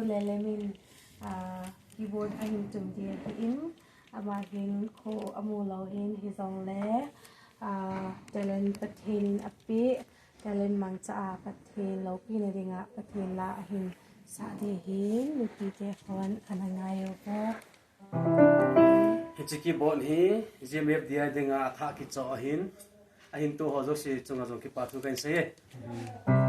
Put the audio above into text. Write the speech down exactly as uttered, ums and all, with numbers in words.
Lelem in, ah, keyboard ahin tum dia hi in, ama hin kho amu lou hin hijongle, ah, talent Pathen in ape, talent mangcha a Pathen loupina dinga Pathen la ahin sah dia hin, mipite khon ana ngai uvo. Hiche keyboard hi G M F D I dinga athah kichoh ahin, ahin to ho jouse chunga jong kipa thu kahin sei e.